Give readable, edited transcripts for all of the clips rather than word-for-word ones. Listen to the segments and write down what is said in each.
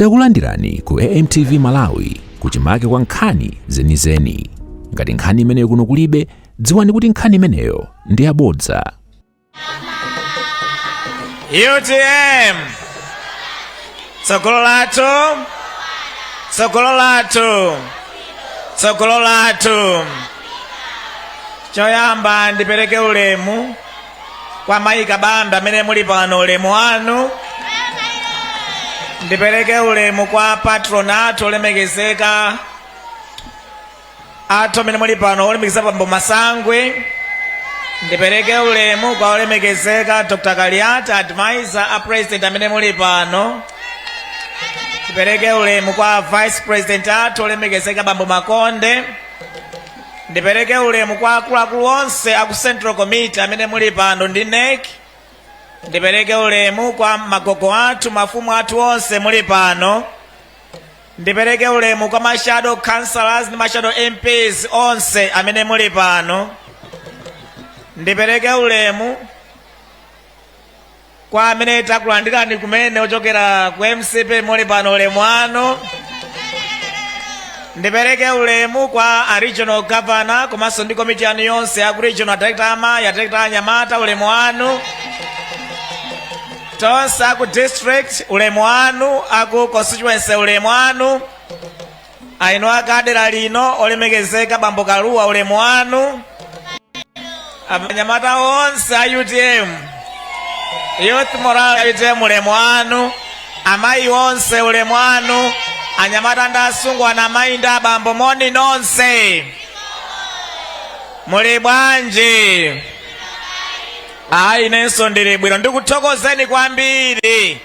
Takulandirani ku AMTV Malawi, kuchimake kwa nkhani zenizeni. Ngati nkhani imeneyo kuno kulibe, dziwani kuti nkhani imeneyo ndi yabodza. UTM, tsogolo lathu, tsogolo lathu, tsogolo lathu. Choyamba ndipereke ulemu kwa mayi Kabambe amene muli pano, ulemu wanu. Ndipereke ulemu kwa patron athu, olemekezeka athu amene muli pano, olemekezeka Bambo Masangwe. Ndipereke ulemu kwa olemekezeka Dr Kaliati, advisor a president amene muli pano. Ndipereke ulemu kwa vice president athu, olemekezeka Bambo Makonde. Ndipereke ulemu kwa akuluakulu onse aku Central Committee amene muli pano ndi NEC. Ndipereke ulemu kwa magogo athu, mafumu athu onse muli pano. Ndipereke ulemu kwa ma shadow councillors ndi ma shadow MPs onse amene muli pano. Ndipereke ulemu kwa amene takulandirani kumene ochokera ku MCP muli pano, ulemu wanu. Ndipereke ulemu kwa a regional governor komanso ndi komiti yanu yonse ya ku regional, director amayi, a director anyamata, ulemu wanu. Tonse aku district, ulemu wanu. Aku constituency, ulemu wanu. Aino akadera lino, olemekezeka Bambo Kaluwa, ulemu wanu. Anyamata onse a UTM, youth morale ya UTM, ulemu wanu. Amayi onse, ulemu wanu. Anyamata ndi asungwana, amayi ndi abambo, moni nonse, muli bwanji? Ayi, inenso ndili bwino. Ndikuthokozeni kwambiri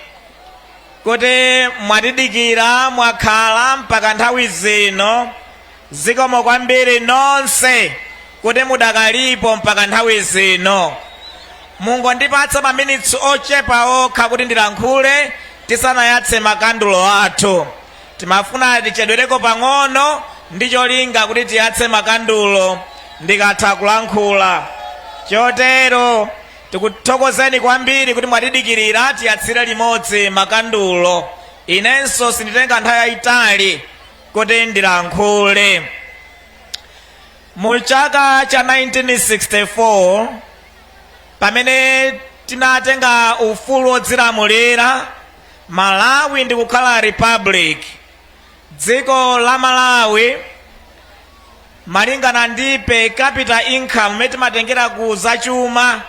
kuti mwatidikira, mwakhala mpaka nthawi zino. Zikomo kwambiri nonse kuti mudakalipo mpaka nthawi zino. Mungondipatsa maminitsi ochepa okha kuti ndilankhule tisanayatse makandulo athu. Timafuna tichedwereko pang'ono ndi cholinga kuti tiyatse makandulo ndikatha kulankhula. Chotero tikuthokozeni kwambiri kuti mwatidikirira tiyatsire limodzi makandulo. Inenso sinditenga nthawi yayitali kuti ndilankhule. Mu chaka cha 1964, pamene tinatenga ufulu wodzilamulira, Malawi ndikukhala republic, dziko la Malawi, malingana ndi per capita income imene timatengera ku zachuma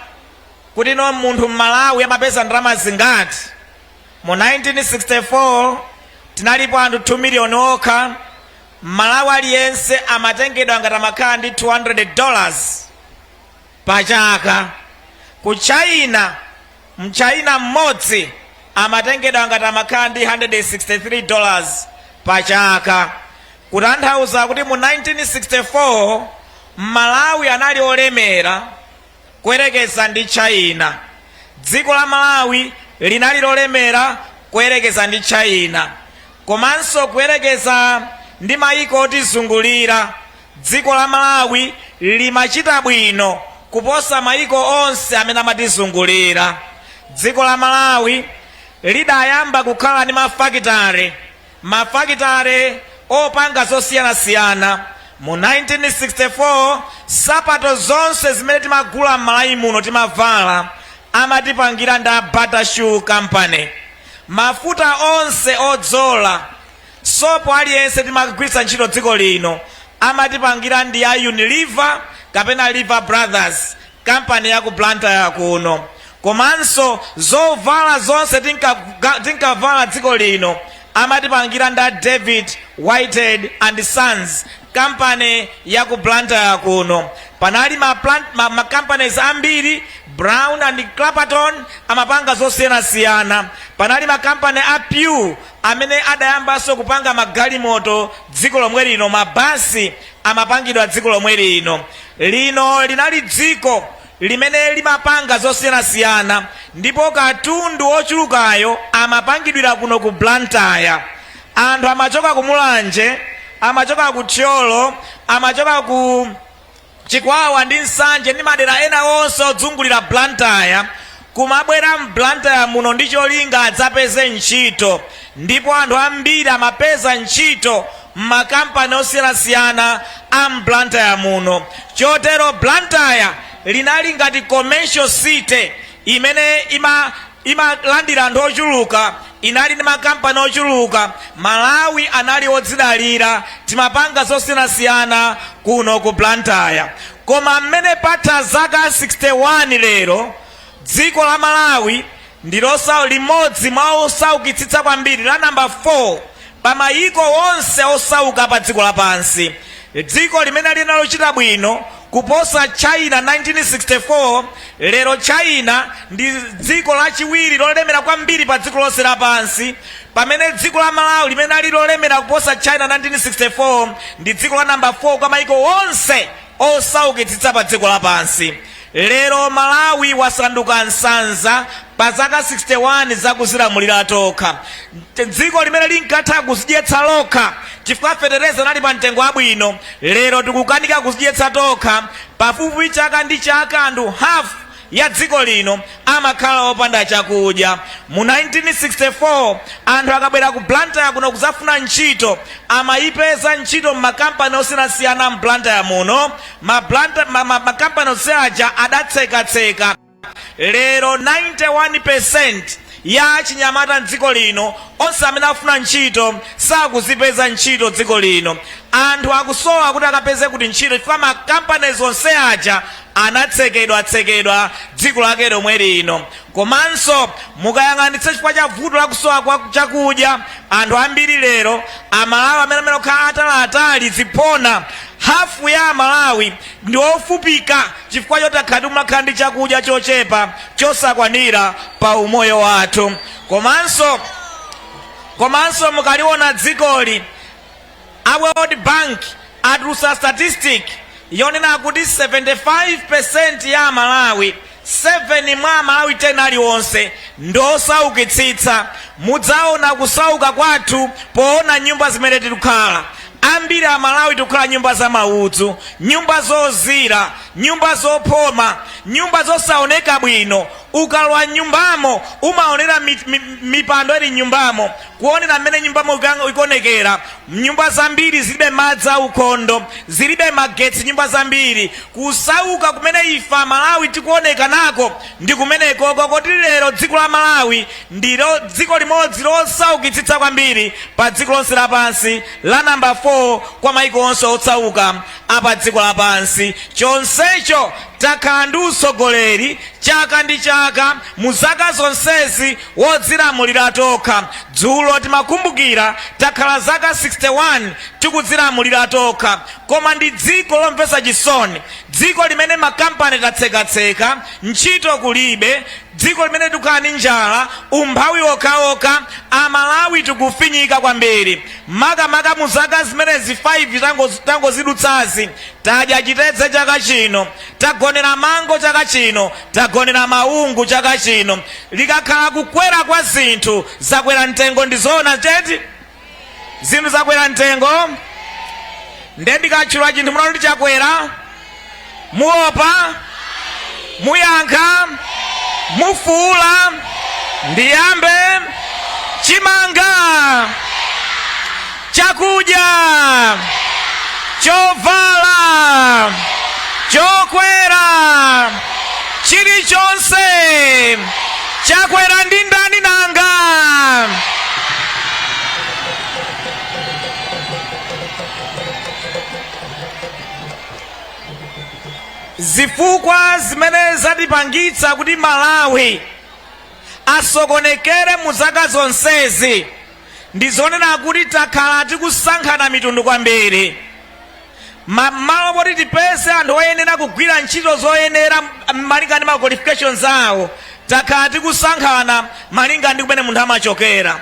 kuti no munthu mMalawi amapeza ndalama zingati, mu 1964 tinalipo anthu 2 miliyoni okha. Malawi aliyense amatengedwa ngati amakhala ndi $200 pa chaka. Ku China, mchina mmodzi amatengedwa ngati amakhala ndi $163 pa chaka. Kutanthauza kuti mu 1964 Malawi anali olemera kuyerekeza ndi China. Dziko la Malawi linali lolemera kuyerekeza ndi China, komanso kuyerekeza ndi mayiko otizungulira, dziko la Malawi limachita bwino kuposa mayiko onse amene amatizungulira. Dziko la Malawi lidayamba kukhala ndi mafakitare, mafakitare opanga zosiyanasiyana. Mu 1964 sapato zonse zimene timagula m'Malawi muno, timavala, amatipangira ndi a Bata Shoe Company. Mafuta onse odzola, sopo aliyense timagwiritsa ntchito dziko lino, amatipangira ndi a Unilever kapena Lever Brothers, kampani ya ku Blantyre kuno. Komanso zovala zonse tinkavala dziko lino amatipangira nda David Whitehead and Sons, kampani ya ku Blantyre kuno. Panali ma companies ambiri, Brown and Clapperton amapanga zosiyanasiyana. Panali makampani a Pure amene adayambanso kupanga magalimoto dziko lomwe lino, mabasi amapangidwa dziko lomwe lino. Lino linali dziko limene limapanga zosiyanasiyana, ndipo katundu ochulukayo amapangidwira kuno ku Blantyre. Anthu amachoka ku Mulanje, amachoka ku Thyolo, amachoka ku Chikwawa ndi Nsanje ndi madera ena onse odzungulira Blantyre, kumabwera m'Blantyre muno ndi cholinga adzapeze ntchito. Ndipo anthu ambiri amapeza ntchito m'makampani osiyanasiyana a m'Blantyre muno. Chotero Blantyre linali ngati commercial city imene imalandira anthu ochuluka, inali ndi makampani ochuluka. Malawi anali odzidalira, timapanga zosiyanasiyana kuno ku Blantyre. Koma mmene patha zaka 61 lero, dziko la Malawi ndi limodzi mwa osaukitsitsa kwambiri, la namba 4 pa mayiko onse osauka pa dziko lapansi. Dziko limene linali lochita bwino kuposa China 1964, lero China ndi dziko lachiwiri lolemera kwambiri pa dziko lonse lapansi, pamene dziko la Malawi limene linali lolemera kuposa China 1964 ndi dziko la namba 4 kwa mayiko onse osaukitsitsa pa dziko lapansi. Lero Malawi wasanduka nsanza pa zaka 61 zakuzilamulira tokha. Dziko limene linkatha kuzidyetsa lokha chifukwa fetereza anali pa mtengo wabwino, lero tikukanika kuzidyetsa tokha. Pafupifupi chaka ndi chaka anthu half ya dziko lino amakhala opanda chakudya. Mu 1964 anthu akabwera ku Blantyre kuno kuzafuna ntchito, amayipeza ntchito m'makampani osiyanasiyana m'Blantyre muno. Makampani onse aja adatsekatseka. Lero 91% ya achinyamata mdziko lino onse amene afuna ntchito sakuzipeza ntchito dziko lino. Anthu akusowa kuti akapeze kuti ntchito chifukwa makampani onse aja anatsekedwatsekedwa dziko lake lomwe lino. Komanso mukayang'anitsa chifukwa cha vuto la kusowa kwa chakudya, anthu ambiri lero, Amalawi amene okhala ataliatali ziphona, hafu ya Amalawi ndi ofupika chifukwa choti takhala tikumakhala ndi chakudya chochepa chosakwanira pa umoyo wathu. Komanso mukaliona dzikoli, a World Bank atulutsa statistic yonena kuti 75% ya Amalawi, 7 mwa Amalawi 10 aliwonse, ndosaukitsitsa. Mudzaona kusauka kwathu poona nyumba zimene tikukhala. Ambiri Amalawi tikukhala nyumba za maudzu, nyumba zozira, nyumba zophoma, nyumba zosaoneka bwino. Ukalowa nyumbamo umaonera mipando ili nyumbamo, kuonera mmene nyumbamo ikuonekera. Nyumba zambiri zilibe madzi aukhondo, zilibe magetsi nyumba zambiri. Kusauka kumene ife Amalawi tikuoneka nako ndi kumenekoko, koti lero dziko la Malawi ndilo dziko limodzi losaukitsitsa kwambiri pa dziko lonse lapansi, la namba 4 kwa maiko onse osauka apa dziko lapansi. Chonsecho takhala ndi utsogoleri chaka ndi chaka mu zaka zonsezi wodzilamulira tokha. Dzulo timakumbukira takhala zaka 61 tikudzilamulira tokha, koma ndi dziko lomvetsa chisoni, dziko limene makampani tatsekatseka, ntchito kulibe, dziko limene tikukhala ndi njala, umphawi okhaokha. Amalawi tikufinyika kwambiri, makamaka mu zaka zimenezi 5 tangozidutsazi. Tadya chitedze chaka chino, tagonera mango chaka chino, tagonera maungu chaka chino. Likakhala kukwera kwa zinthu, zakwera mtengo, ndizoona cheti zinthu zakwera mtengo. Nde ndikatchula chinthu munaona kuti chakwera, muopa, muyankha, mufuula. Ndiyambe chimanga, chakudya, chovala, chokwera, chilichonse chakwera ndi ndani nanga? Zifukwa zimene zatipangitsa kuti Malawi asokonekere mu zaka zonsezi ndi zonena kuti takhala tikusankhana mitundu kwambiri. M'malo moti tipeze anthu oyenera kugwira ntchito zoyenera malinga ndi ma qualifications awo, takhala tikusankhana malinga ndi kumene munthu amachokera.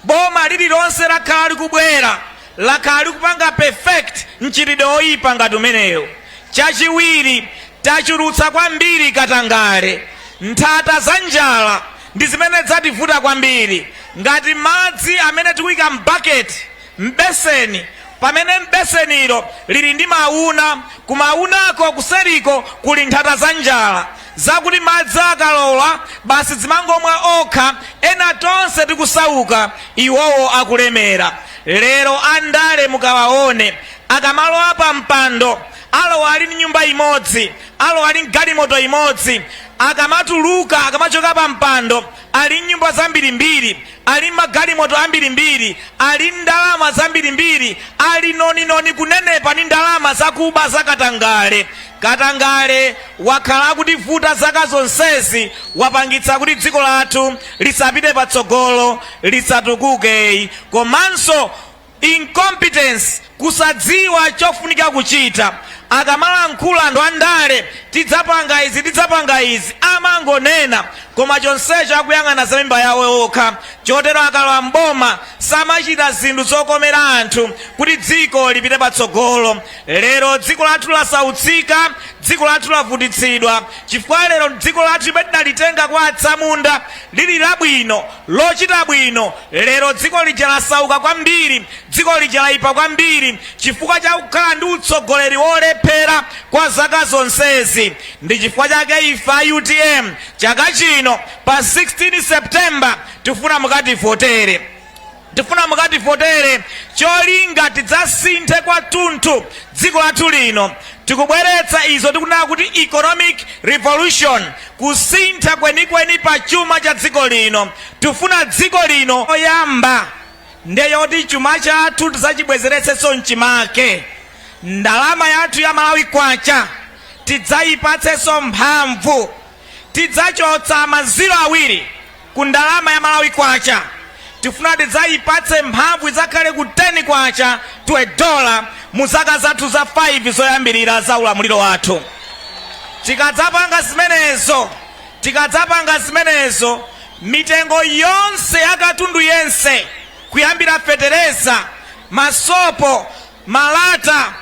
Boma lililonse lakhala likubwera lakhala likupanga perfect mchitidwe oyipa ngati umeneyo. Chachiwiri, tachulutsa kwambiri katangale. Nthata za njala ndi zimene zativuta kwambiri, ngati madzi amene tikuyika m'baketi, m'beseni, pamene m'besenilo lili ndi mauna, kumaunako kuseriko kuli nthata za njala. Zakuti madzi akalola basi zimangomwa okha, ena tonse tikusauka, iwowo akulemera. Lero andale mukawaone akamalowa pa mpando, alowa ali ndi nyumba imodzi, alowa ali mgalimoto imodzi. Akamatuluka, akamachoka pa mpando, ali nyumba zambirimbiri, ali magalimoto ambirimbiri, ali ndalama zambirimbiri, ali noninoni kunenepa ndi ndalama zakuba zakatangale. Katangale wakhala akutivuta zaka zonsezi, wapangitsa kuti dziko lathu lisapite patsogolo, lisatukuke. Komanso incompetence, kusadziwa chofunika kuchita. Akamalankhula anthu andale, "Tidzapanga izi, tidzapanga izi," amangonena, koma chonsecho akuyang'ana za mimba yawo okha. Chotero akalowa mboma samachita zinthu zokomera anthu kuti dziko lipite patsogolo. Lero dziko lathu lasautsika, dziko lathu lavutitsidwa, chifukwa lero dziko lathu limene tidalitenga kwa atsamunda lili labwino, lochita bwino, lero dziko lija lasauka kwambiri, dziko lija layipa kwambiri, chifukwa cha kukhala ndi utsogoleri wolephera kwa zaka zonsezi. Ndi chifukwa chake ife a UTM chaka chino pa 16 September tifuna mukativotere, tifuna mukativotere. Cholinga tidzasinthe kwathunthu dziko lathu lino. Tikubweretsa izo tikunena kuti economic revolution, kusintha kwenikweni pa chuma cha dziko lino. Tifuna dziko lino oyamba ndeyoti chuma chathu tidzachibwezeretsenso mchimake. Ndalama yathu ya Malawi kwacha tidzayipatsenso mphamvu. Tidzachotsa maziro awiri ku ndalama ya Malawi kwacha. Tifuna tidzayipatse mphamvu, idzakhale ku 10 kwacha to a dollar mu zaka zathu za 5 zoyambirira za ulamuliro wathu. Tikadzapanga zimenezo, tikadzapanga zimenezo, mitengo yonse ya katundu yense, kuyambira fetereza, masopo, malata,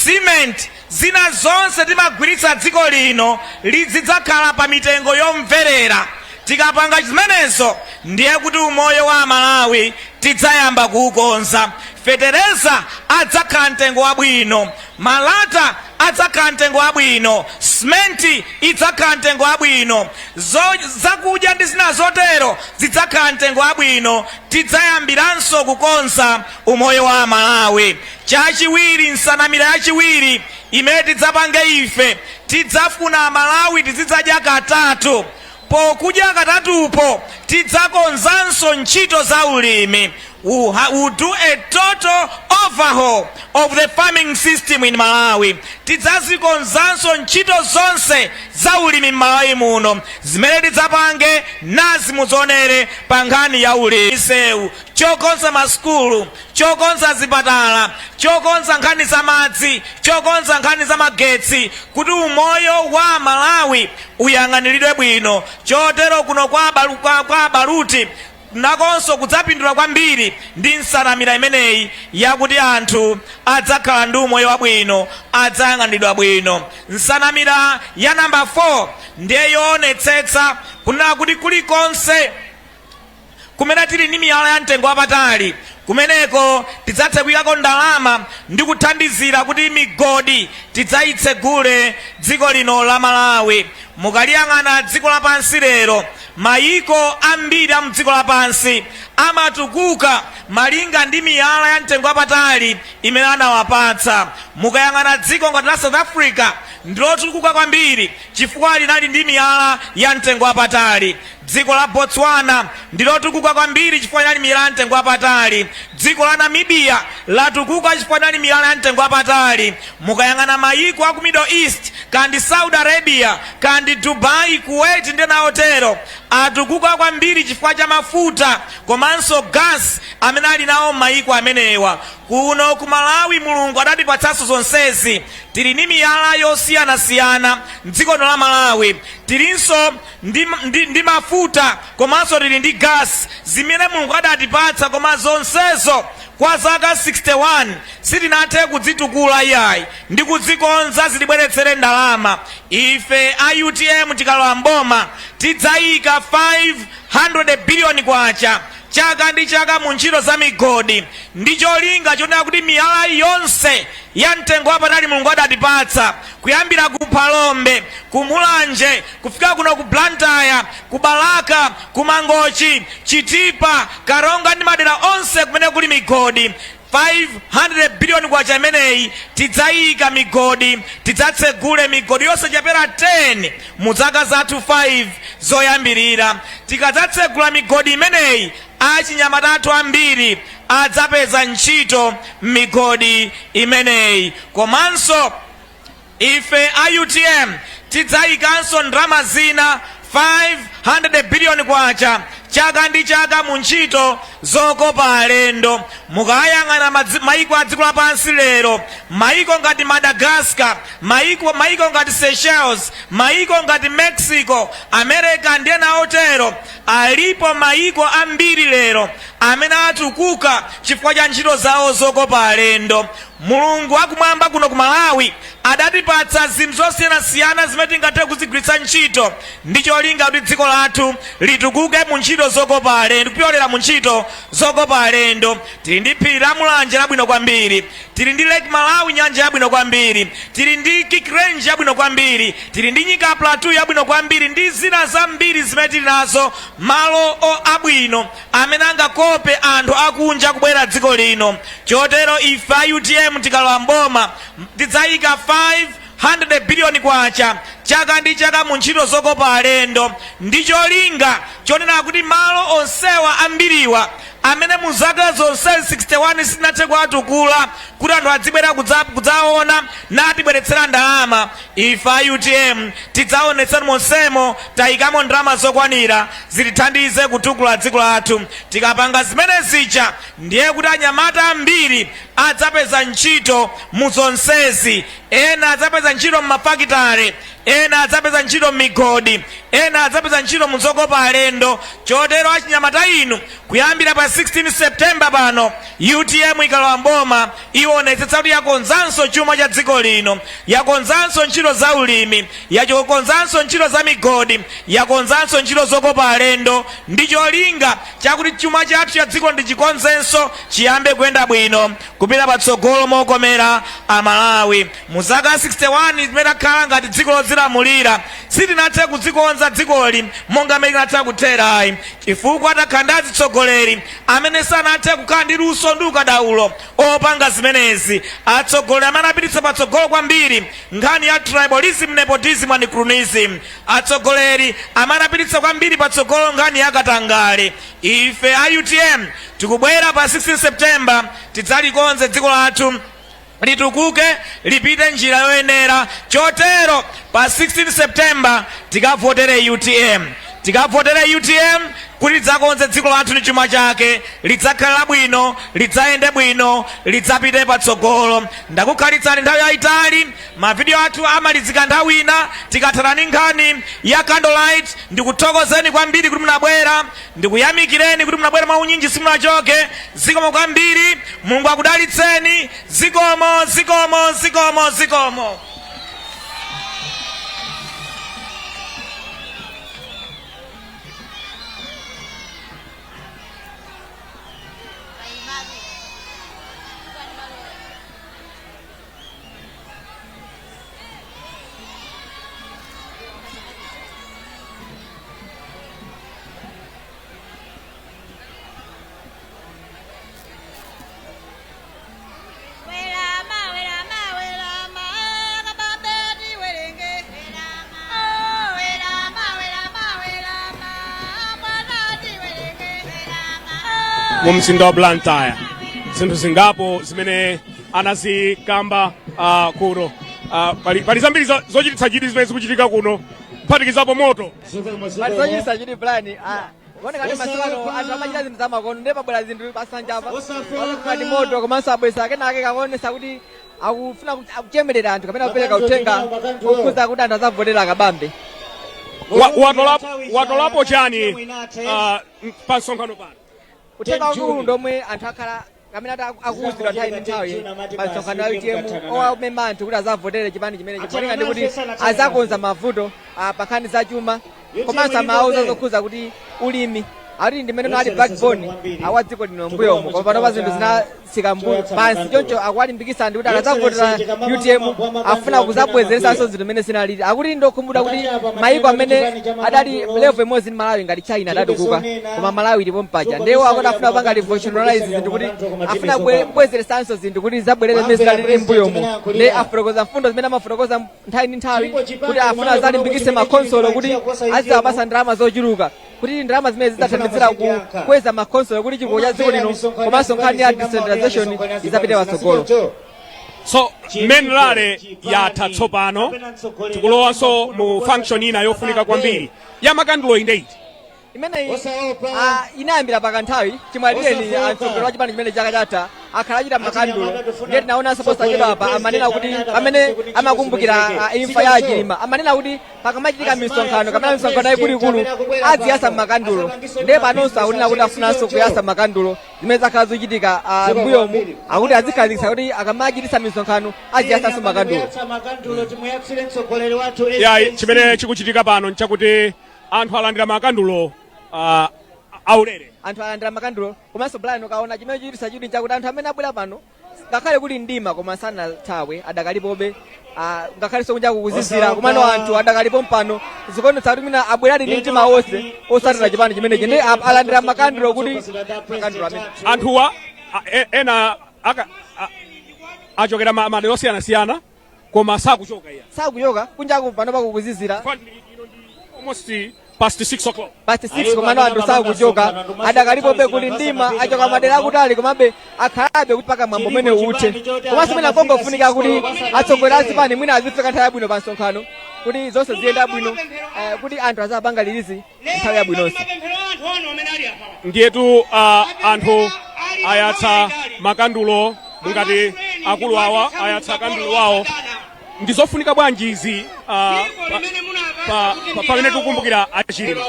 cement, zina zonse timagwiritsa dziko lino, lizidzakhala pa mitengo yomverera. Tikapanga zimenezo, ndiye kuti umoyo wa Amalawi tidzayamba kuukonza. Fetereza adzakhala mtengo wabwino, malata adzakhala mtengo wabwino, simenti idzakhala mtengo wabwino, zakudya ndi zina zotero zidzakhala mtengo wabwino. Tidzayambiranso kukonza umoyo wa Amalawi. Chachiwiri, nsanamira yachiwiri imene tidzapange ife, tidzafuna Amalawi tizidzadya katatu. Pokudya katatupo tidzakonzanso ntchito za ulimi. We do a total overhaul of the farming system in Malawi. Tidzazikonzanso ntchito zonse za ulimi m'Malawi muno. Zimene tidzapange nazi muzionere pa nkhani ya ulimi: misewu, chokonza masukulu, chokonza zipatala, chokonza nkhani za madzi, chokonza nkhani za magetsi, kuti umoyo wa Malawi uyang'aniridwe bwino. Chotero kuno kwa Baluti nakonso kudzapindula kwambiri ndi nsanamira imeneyi yakuti anthu adzakhala ndi umoyo wabwino, adzayang'aniridwa bwino. Nsanamira ya namba 4 ndiye yoonetsetsa kunena kuti kulikonse kumene tili ndi miyala ya mtengo wapatali, kumeneko tidzathe kuyikako ndalama ndi kuthandizira kuti migodi tidzayitsegule dziko lino la Malawi. Mukaliyang'ana dziko lapansi lero, mayiko ambiri a mdziko lapansi amatukuka malinga ndi miyala ya mtengo wapatali imene anawapatsa. Mukayang'ana dziko ngati la South Africa, ndilotukuka kwambiri chifukwa linali ndi miyala ya mtengo wapatali. Dziko la Botswana ndilotukuka kwambiri chifukwa linali miyala ya mtengo wapatali. Dziko la Namibia latukuka chifukwa linali miyala ya mtengo wapatali. Mukayang'ana mayiko aku Middle East, kandi Saudi Arabia, kandi Dubai, Kuwait ndi ena otero, atukuka kwambiri chifukwa cha mafuta komanso gas amene ali nawo mayiko amenewa. Kuno ku Malawi Mulungu adatipatsanso zonsezi. Tili ndi miyala yosiyanasiyana mdziko la Malawi, tilinso ndi mafuta komanso tili ndi gas zimene Mulungu adatipatsa, koma zonsezo kwa zaka 61 sitinathe kudzitukula iyayi ndi kudzikonza zitibweretsere ndalama. Ife a UTM tikalowa mboma tidzayika 500 biliyoni kwacha. chaka ndi chaka mu ntchito za migodi, ndi cholinga chonena kuti miyala yonse ya mtengo wapatali Mulungu adatipatsa, kuyambira ku Phalombe, ku Mulanje, kufika kuno ku Blantyre, ku Balaka, ku Mangochi, Chitipa, Karonga ndi madera onse kumene kuli migodi, 500 billion kwacha imeneyi tidzayika migodi, tidzatsegule migodi yosachepera 10 mu zaka zathu 5 zoyambirira. Tikadzatsegula migodi imeneyi, achinyamata athu ambiri adzapeza ntchito m'migodi imeneyi. Komanso ife a UTM tidzayikanso ndalama zina 500 billion kwacha chaka ndi chaka mu ntchito zokopa alendo. Mukayang'ana maiko a dziko lapansi lero, maiko ngati Madagascar, maiko ngati Seychelles, maiko ngati Mexico, America ndi ena otero, alipo maiko ambiri lero amene atukuka chifukwa cha ntchito zawo zokopa alendo. Mulungu akumwamba kuno ku Malawi adatipatsa zinthu zosiyanasiyana zimene tingathe kuzigwiritsa ntchito ndi cholinga kuti dziko lathu litukuke mu ntchito zokopa alendo, kupyolera mu ntchito zokopa alendo. Tili ndi phiri la Mulanje labwino kwambiri, tili ndi Lake Malawi, nyanja yabwino kwambiri, tili ndi Kirk Range yabwino kwambiri, tili ndi Nyika Plateau yabwino kwambiri, ndi zina zambiri zimene tili nazo, malo abwino amene angakope anthu akunja kubwera dziko lino. Chotero ife a UTM tikalowa mboma tidzayika 500 billion kwacha chaka ndi chaka mu ntchito zokopa alendo, ndi cholinga chonena kuti malo onsewa ambiriwa amene mu zaka zonse 61 sitinathe kuwatukula kuti anthu adzibwera kudzaona natibweretsera ndalama, ife a UTM tidzaonetsa monsemo tayikamo ndalama zokwanira zitithandize kutukula dziko lathu. Tikapanga zimene zija, ndiye kuti anyamata ambiri adzapeza ntchito mu zonsezi. Ena adzapeza ntchito m'mafakitale, ena adzapeza ntchito m'migodi, ena adzapeza ntchito mu zokopa alendo. Chotero achinyamata inu, kuyambira pa 16 September pano, UTM ikalowa mboma ionetsetsa kuti yakonzanso chuma cha dziko lino, yakonzanso ntchito za ulimi, yakonzanso ntchito za migodi, yakonzanso ntchito zokopa alendo, ndi cholinga chakuti chuma chathu cha dziko ndichikonzenso, chiyambe kuyenda bwino, kupita patsogolo mokomera Amalawi. Mu zaka 61 zimene takhala ngati dziko lodzilamulira, sitinathe kudzikonza dzikoli monga mmene tinatha kutherayi, chifukwa takhala ndi atsogoleri amene sanathe kukhala ndi luso ndi ukadaulo opanga zimenezi, atsogoleri amene anapititsa patsogolo kwambiri nkhani ya tribalism, nepotism and cronyism, atsogoleri amene anapititsa kwambiri patsogolo nkhani ya katangale. Ife a UTM tikubwera pa 16 September tidzalikonze dziko lathu, litukuke, lipite njira yoyenera. Chotero pa 16 September tikavotere UTM, tikavotere UTM kuti lidzakonze dziko lathu ndi chuma chake, lidzakhala labwino, lidzayende bwino, lidzapite patsogolo. Ndakukhalitsani nthawi yayitali. Mavidiyo athu amalizika nthawi ina tikathana ndi nkhani ya candlelight. Ndikuthokozeni kwambiri kuti munabwera, ndikuyamikireni kuti munabwera mwaunyinji, simunachoke. Zikomo kwambiri, Mulungu akudalitseni. Zikomo, zikomo, zikomo, zikomo. Welama, welama, welama, kabambe tiwerenge. Oh, welama, welama, welama, mwana tiwerenge. Mu mzinda wa Blantyre, zinthu zingapo zimene anazikamba kuno. Pali zambiri zochititsa chidwi zimene zikuchitika kuno, kuphatikizapo moto. Pali zochititsa chidwi plan. Kuoneka kuti masiku ano anthu amachita zinthu zamakono, ndiye pabwera zinthu pasanjapa ngati moto, komanso abwesa kenake kakuonesa kuti akufuna akuchemerera anthu kapena kupereka uthenga okhuza kuti anthu azavotera Kabambe. Watolapo chani pa msonkhano pano? Uthenga wakulu ndomwe anthu akhala kamene ati akuwuzidwa nthawi ndi nthawi pa msonkhano wa UTM, owamema anthu kuti azavotere chipani chimene chikuoneka ndi kuti azakonza mavuto pa nkhani za chuma, komanso amawauza zokhuza kuti ulimi. Akuti ndi mmene ali backbone wa dziko lino mbuyomu, koma panopa zinthu zinatsika pansi. Choncho akuwalimbikitsa anthu kuti akadzavotera UTM afuna kuzabwezeretsanso zinthu mmene zinalili. Akuti ndokhumudwa kuti maiko amene adali level imodzi ndi Malawi ngati China adatukuka, koma Malawi ilipo mpaja. Ndiye akuti afuna kupanga revolutionalize zinthu, kuti afuna kubwezeretsanso zinthu kuti zabwerere mmene zinalili mbuyomu. Ndiye afotokoza mfundo zimene amafotokoza nthawi ndi nthawi, kuti afuna azalimbikitse makhonsolo, kuti azizawapasa ndalama zochuluka, kuti ndalama zimene zidzathandizira kukweza makhonsolo, kuti chitukuko cha dziko lino komanso nkhani ya decentralization izapite patsogolo. So main rally yatha, tsopano tikulowanso mu function ina yofunika kwambiri ya makandulo. Indeed. Imeneyi inayambira pakanthawi chimwalireni amtsogoleri wa chipani chimene chaka chatha akhala achita makandulo. Ndiye tinaonanso posachedwa apa amanena kuti pamene amakumbukira imfa ya Achilima, amanena kuti pakamachitika misonkhano kapena misonkhano yaikuluikulu aziyasa makandulo. Ndiye panonso akunena kuti afunanso kuyasa makandulo zimene zakhala zochitika mbuyomu. Akuti azikhazikitsa kuti akamachitisa misonkhano aziyasanso makandulo. Ya, chimene chikuchitika pano nchakuti anthu alandira makandulo aulere. Anthu alandira makandulo. Komanso Brian, ukaona chimene chichititsa chidwi nchakuti anthu amene abwera pano, ngakhale kuli mdima, koma sanathawe, adakalipobe. Ngakhalenso kunja kukuzizira, komano anthu adakalipo mpano. Zikuonetsa kuti mwina abweradi ndi mtima wonse osatira chipani chimenechi. Ndi alandira makandulo, kuti makandulo amene Anthuwa ena achokera madera osiyanasiyana, koma sakuchoka iya. Sakuchoka. Kunjaku pano pakukuzizira. Almost past 6 o'clock. Past 6, komano anthu sakuchoka, adakalipobe. Kuli mdima, achoka madera akutali, komabe akhalabe kuti paka mwambo umene uthe. Komanso mwina kongofunika kuti atsogoleri azipani mwina azifika nthawi yabwino pa msonkhano, kuti zonse ziyenda bwino, kuti anthu azapanga release nthawi yabwinonso. Ndiyetu anthu ayatsa makandulo, ngati akulu awa ayatsa kandulo wawo. Ndizofunika bwanji izi pamene tikukumbukira Achilima?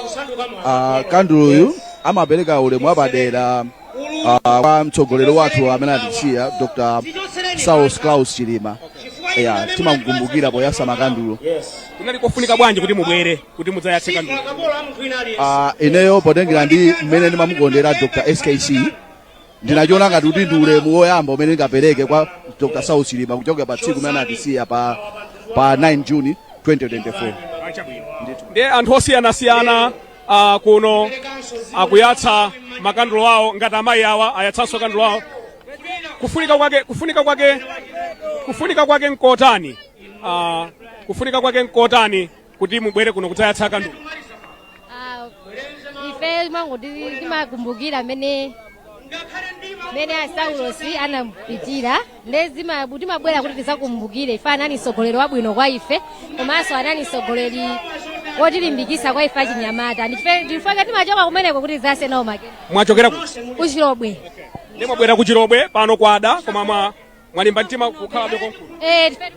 Kanduloyu amapereka ulemu wapadera kwa mtsogoleri wathu amene atisiya, Dr Saulos Klaus Chilima. Ya, timamukumbukira poyasa makandulo. Kunali kofunika bwanji kuti mubwere kuti mudzayatse kandulo? Ineyo potengera ndi mmene ndimamukondera Dr SKC, ndinachiona ngati kuti ndi ulemu woyamba umene ndingapereke kwa Dr Saulos Chilima kuchokera pa tsiku limene anatisiya pa 9 June 2024. Ndiye anthu osiyanasiyana kuno akuyatsa makandulo awo, ngati amayi awa ayatsanso kandulo awo. Kufunika kwake nkotani? Kufunika kwake nkotani kuti mubwere kuno kudzayatsa kandulo? Ife mango timakumbukira mene Asaulosi anapitira. Ndezima timabwera kuti tizakumbukire. Ife anali mtsogoleri wabwino kwa ife, komanso anali mtsogoleri wotilimbikitsa kwa ife achinyamata. Ndife ndifake timachoka kumeneko kuti tizayatse nawo make. Mwachokera ku Kuchilobwe. Ndi mwabwera ku Chilobwe pano kwada, koma mwalimba mtima kukhalabe konkuno? Eh, ndife.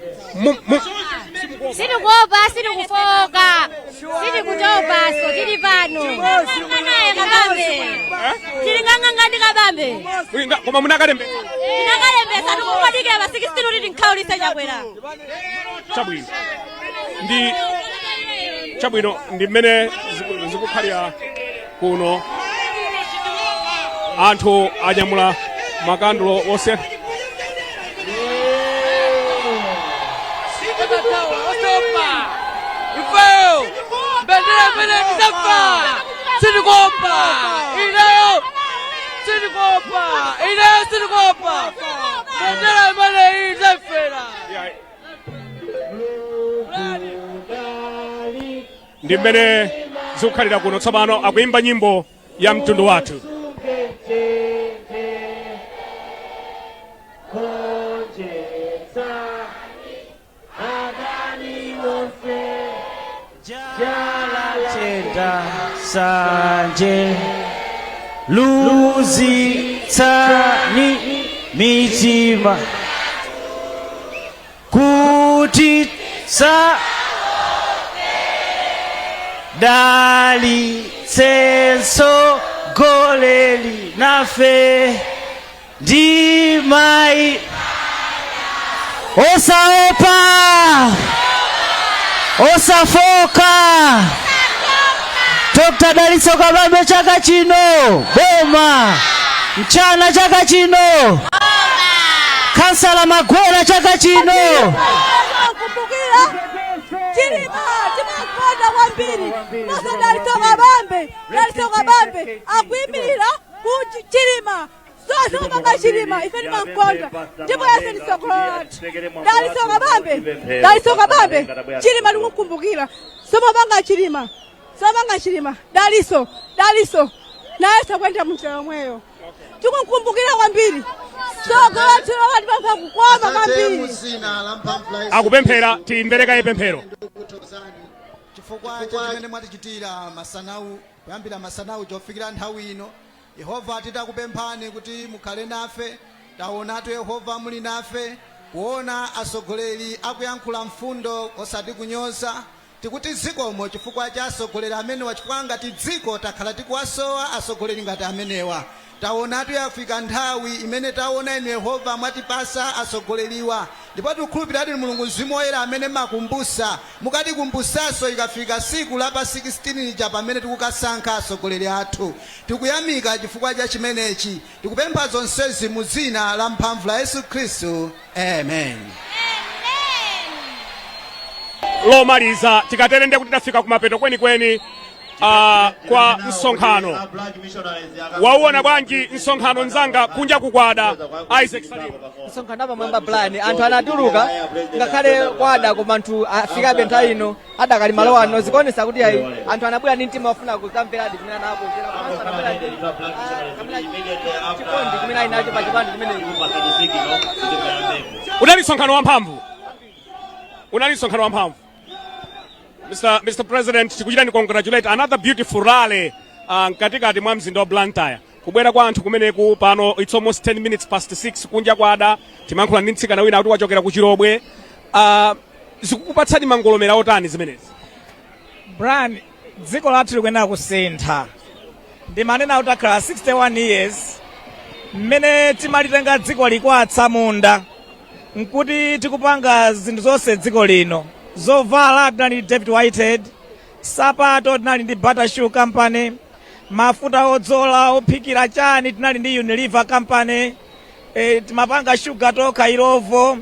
Sitikuopa, sitikufoka, sitikutopaso, tili pano naye Kabambe, tili nganganga ndi Kabambe. Koma munakalembetsa? Tinakalembetsa, tikungodikira pa 16 kuti tinkhaulitse Chakwera. Chabwino, ndi chabwino, ndi mmene zikukhalira kuno. Anthu anyamula makandulo onse. Osaopa ifeyo, mbendera imene tizafa, sitikuopa ineyo, sitikuopa ineyo, sitikuopa mbendera imene iyi tizaifera. Yeah. Ndi mmene zikukhalira kuno. Tsopano akuyimba nyimbo ya mtundu wathu. Konjetsa adani wonse, chenda sanje, luzitsani mitima kuti sa dalitsenso goleli nafe ndi mai. Osaopa, osafoka. Dr. Dalitso Kabambe chaka chino boma, mchana chaka chino, Kansala Magwera chaka chino. Kumbukira Chilima, timakonda kwambiri. Mose Dalitso Kabambe, Dalitso Kabambe akuyimirira ku Chilima, zonse kupanga Chilima, ife timakonda ndipo yese ndi tsogolo lathu. Dalitso Kabambe, Dalitso Kabambe, Chilima tikukumbukira, somapanga Chilima, somapanga Chilima. Dalitso, Dalitso naye sakwenda munjira yomweyo, tikukumbukira kwambiri, tsogolo lathu lowatipapha kukoma kwambiri. Akupemphera, timbereka pemphero. Chifukwa cha chimene mwatichitira masanawu, kuyambira masanawu chofikira nthawi ino, Yehova, titakupemphani kuti mukhale nafe, taonatu Yehova muli nafe. Kuona atsogoleri akuyankhula mfundo osati kunyoza, tikuti zikomo chifukwa cha atsogoleri amenewa, chifukwa ngati dziko takhala tikuwasowa atsogoleri ngati amenewa. Taonatu yafika nthawi imene taona inu Yehova mwatipasa atsogoleriwa, ndipo tikukhulupirira kuti Mulungu Mzimu Woyera amene makumbusa, mukatikumbusanso ikafika siku la pa 16 lija pamene tikukasankha atsogoleri athu. Tikuyamika chifukwa cha chimenechi. Tikupempha zonsezi mu dzina la mphamvu la Yesu Khristu, amen. Lomaliza, tikatere ndiye kuti tafika kumapeto kwenikweni kwa msonkhano. Wauona bwanji msonkhano, mzanga? Kunja kukwada, Isaac Salim. Msonkhano apamwamba, Brian. Anthu anatuluka ngakhale kwada, koma anthu afikabe nthawi ino, adakali malo ano. Zikuonesa kuti ayi, anthu anabwera ndi mtima wofuna kudzamveradi zimene anakonzera, komanso anabwera ndi kapena chikondi chimene ali nacho pa chipani chimenechi. Unali msonkhano wamphamvu, unali msonkhano wamphamvu. Mr. President, tikuchitani congratulate, another beautiful rally mkatikati mwa mzinda wa Blantyre. Kubwera kwa anthu kumeneku pano, it's almost 10 minutes past 6, kunja kwada. Timayankhula ndi mtsikana wina akuti wachokera ku Chirobwe. Zikukupatsani mangolomera otani zimenezi? Brian, dziko lathu likuyenera kusintha. Ndimanena kuti akhala 61 years mmene timalitenga dziko likwatsa munda, nkuti tikupanga zinthu zonse dziko lino. Zovala tinali ndi David Whitehead, sapato tinali ndi Bata Shoe Company, mafuta odzola, ophikira, chani, tinali ndi Unilever Company, timapanga shuga tokha, Illovo,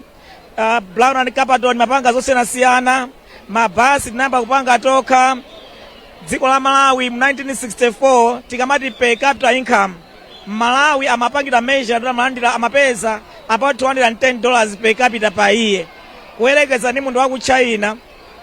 Brown and Caperton, mapanga zosiyanasiyana, mabasi tinayamba kupanga tokha. Dziko la Malawi mu 1964, tikamati per capita income, Malawi amapangidwa measure, amalandira, amapeza about $210 per capita per year, kuyerekeza ndi munthu wa ku China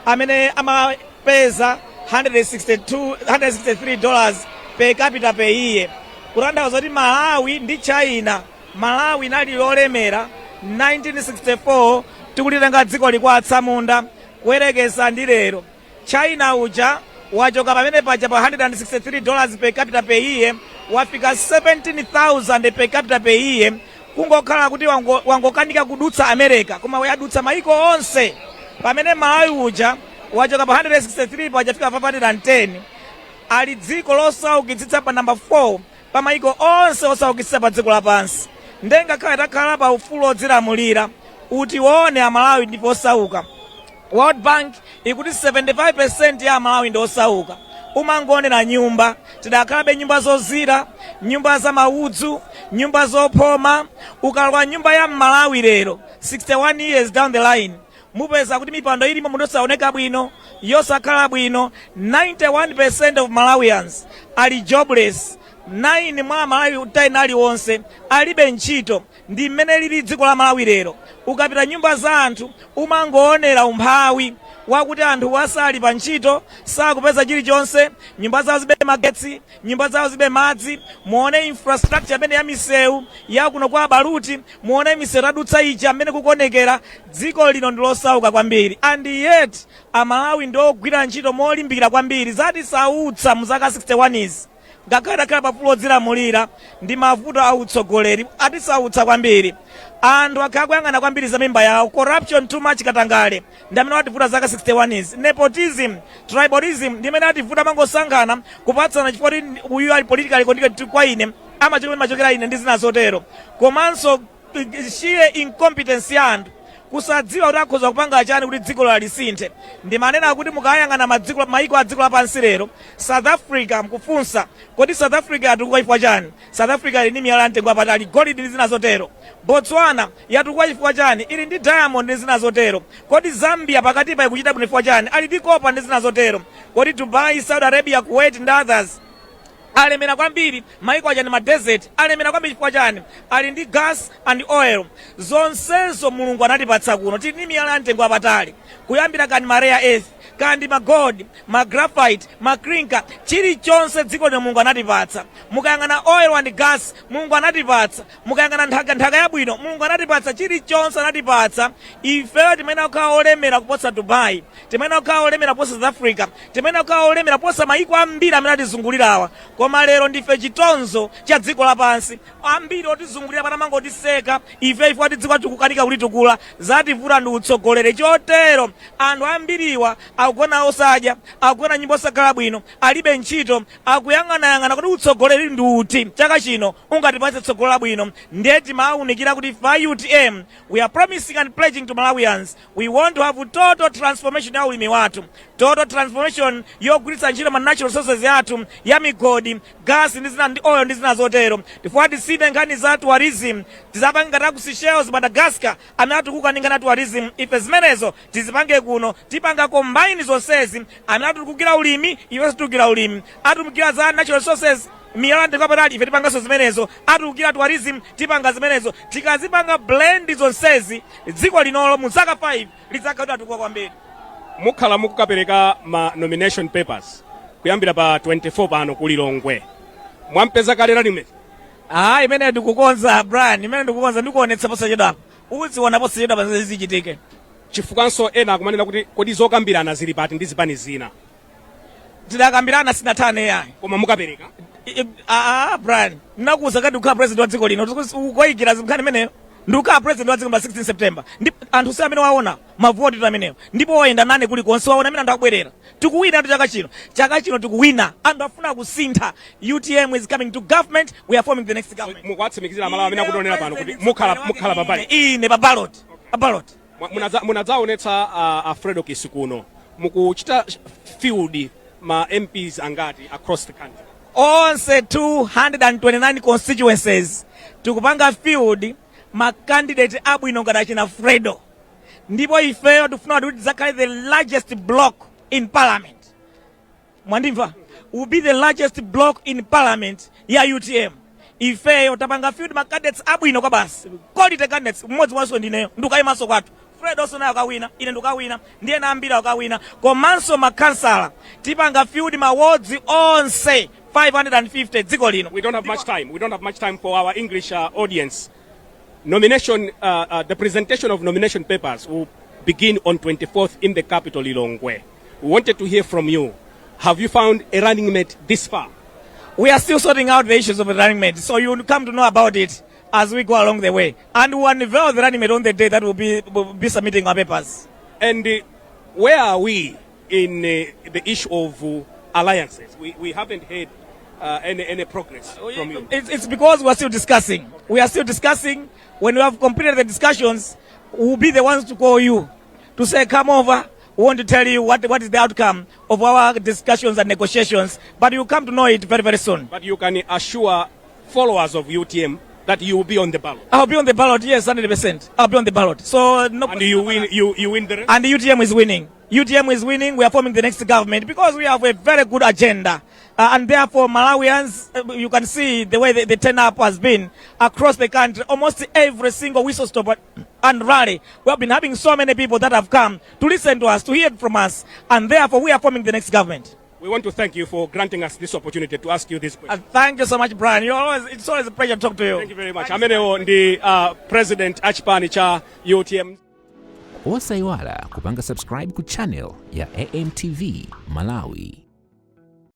amene amapeza 162, $163 per capita per year, kutanthauza kuti Malawi ndi China, Malawi inali lolemera 1964 tikulitenga dziko likwatsa munda, kuyerekeza ndi lero. China uja wachoka pamene paja pa $163 per capita per year, wafika 17,000 per capita per year, kungokhala kuti wangokanika kudutsa America, koma yadutsa maiko onse. Pamene Malawi uja wachoka pa 163 pajafika pa 510, ali dziko losaukitsitsa pa namba 4 pa maiko onse osaukitsitsa pa dziko lapansi. Nde ngakhale takhala pa ufulu odzilamulira, utione Amalawi ndipo osauka. World Bank ikuti 75% ya Amalawi ndi osauka. Umangoonera nyumba, tidakhalabe nyumba zozira, nyumba za maudzu, nyumba zophoma. Ukalowa nyumba ya Mmalawi lero, 61 years down the line, mupeza kuti mipando ilimo munthu osaoneka bwino, yosakhala bwino. 91% of Malawians ali jobless. 9 mwa Amalawi 10 aliwonse alibe ntchito. Ndi mmene lili dziko la Malawi lero. Ukapita nyumba za anthu, umangoonera umphawi wakuti anthu wasali pa ntchito, sakupeza chilichonse, nyumba zawo zibe magetsi, nyumba zawo zibe madzi. Muone infrastructure amene ya misewu yakuno kwa Baluti, muone misewu tadutsa ija mmene kukuonekera. Dziko lino ndi losauka kwambiri, and yet Amalawi ndi ogwira ntchito molimbikira kwambiri. Zatisautsa mu zaka 61 izi, ngakhale takhala pafulo odzilamulira, ndi mavuto a utsogoleri atisautsa kwambiri. Anthu akhala kuyang'ana kwambiri za mimba yawo. Corruption too much, katangale ndi amene wativuta zaka 61 izi. Nepotism, tribalism ndi amene ativuta, mangosankhana, kupatsana chifukwa kuti uyu ali politically connected kwa ine, amachokera machokera ine, ndi zina zotero. Komanso sheer incompetence ya anthu. Kusadziwa kuti akhoza kupanga chani kuti dziko lisinthe. Ndimanena kuti mukayang'ana madziko, maiko a dziko lapansi lero, South Africa, mkufunsa kodi South Africa yatukuka chifukwa chani? South Africa ili ndi miyala mtengo wapatali, golide ndi zina zotero. Botswana yatukuka chifukwa chani? Ili ndi diamond ndi zina zotero. Kodi Zambia pakatipa ikuchita bwino chifukwa chani? Ali ndi copper ndi zina zotero. Kodi Dubai, Saudi Arabia, Kuwait ndi others alemera kwambiri, maiko aja ndi ma desert, alemera kwambiri chifukwa chani? Ali ndi gas and oil. Zonsezo Mulungu anatipatsa kuno. Tili ndi miyala ya mtengo wapatali, kuyambira kani ma rare earth, kandi ma gold, ma graphite, ma clinker, chilichonse dziko lino Mulungu anatipatsa. Mukayang'ana oil and gas, Mulungu anatipatsa. Mukayang'ana nthaka, nthaka yabwino, Mulungu anatipatsa. Chilichonse anatipatsa. Ifeyo timene kukhala olemera kuposa Dubai, timene kukhala olemera kuposa South Africa, timene kukhala olemera kuposa maiko ambiri amene atizungulirawa, koma lero ndife chitonzo cha dziko lapansi. Ambiri otizungulira panamangotiseka ife ife ati dziko tikukanika kulitukula, zativuta ndi utsogoleri. Chotero anthu ambiriwa akugona osadya, akugona nyumba osakhala bwino, alibe ntchito, akuyang'anayang'ana kuti utsogoleri ndi uti chaka chino ungatipatse tsogolo labwino. Ndiye timawunikira kuti fa UTM, we are promising and pledging to Malawians, we want to have total transformation ya ulimi wathu, total transformation yogwiritsa ntchito ma natural resources yathu ya migodi, gas ndi zina, ndi oil ndi zina zotero. Tifuna tisinthe nkhani za tourism, tizapanga ngati aku Seychelles, Madagascar, amene atukuka ndi nkhani ya tourism. Ife zimenezo tizipange kuno. Tipanga combine zonsezi. Amene atukukira ulimi, ife situkira ulimi. Atumikira za natural resources, miyala mtengo wapatali, ife tipanganso zimenezo. Atukukira tourism, tipanga zimenezo. Tikazipanga blend zonsezi, dziko linolo mu zaka 5 lidzakhala kuti atukuka kwambiri. Mukhala mukukapereka ma nomination papers kuyambira pa 24 pano ku Lilongwe. Mwampeza kale running mate? Ah, imene ndikukonza, Brian, imene ndikukonza ndikuonetsa posachedwapa, uziona posachedwa pa zichitike. Chifukwanso ena akumanena kuti kodi zokambirana zili pati ndi zipani zina? Tidakambirana, sinathane yayi. Koma mukapereka? Ah, Brian, ndinakuwuza kati ndikukhala president wa dziko lino. Ukayikira nkhani imeneyo? Ndikukhala president wa dziko pa 16 September. Ndi anthu si amene waona mavoti tu amenewo, ndipo wayenda nane kulikonse, waona amene anthu akubwerera. Tikuwina tu chaka chino, chaka chino tikuwina. Anthu afuna kusintha. UTM is coming to government. We are forming the next government. Mukuwatsimikizira Amalawi amene akutionera pano kuti mukhala pa ballot? Ine pa ballot, pa ballot. Munadzaonetsa a Fredokiss kuno. Mukuchita field ma MPs angati across the country? Onse 229 constituencies tikupanga field ma candidate abwino ngati achina Fredo, ndipo ifeyo tikufuna kuti tidzakhale the largest block in parliament. Mwandimva? Will be the largest block in parliament ya UTM. Ifeyo tapanga field ma candidates abwino kwa basi, quality candidates. Mmodzi mwanso ndineyo, ndikukayimanso kwathu. Fredo naye akawina, ine ndikawina, ndiye na ambiri akawina. Komanso makhansala tipanga field ma wards onse 550 dziko lino. We don't have much time. We don't have much time. For our English audience, nomination the presentation of nomination papers will begin on 24th in the capital, Lilongwe. We wanted to hear from you. Have you found a running mate this far? We are still sorting out the issues of the running mate, so you will come to know about it as we go along the way, and we will unveil the running mate on the day that we'll be submitting our papers. And where are we in the issue of alliances? We haven't heard any progress from you. It's because we are still discussing. We are still discussing. When we have completed the discussions, we will be the ones to call you to say, "Come over. We want to tell you what is the outcome of our discussions and negotiations." But you'll come to know it very, very soon. But you can assure followers of UTM that you will be on the ballot? I'll be on the ballot, yes, 100%. I'll be on the ballot. So, no. And you win the race? And the UTM is winning. UTM is winning. We are forming the next government because we have a very good agenda. And therefore, Malawians, you can see the way the turn up has been across the country. Almost every single whistle stop and rally, we have been having so many people that have come to listen to us, to hear from us. And therefore, we are forming the next government. We want to thank you for granting us this opportunity to ask you this question. Thank you so much, Brian. It's always a pleasure to talk to you. Thank you very much. Amenewo ndi president achipani cha UTM. Osayiwala kupanga subscribe ku channel ya AMTV Malawi.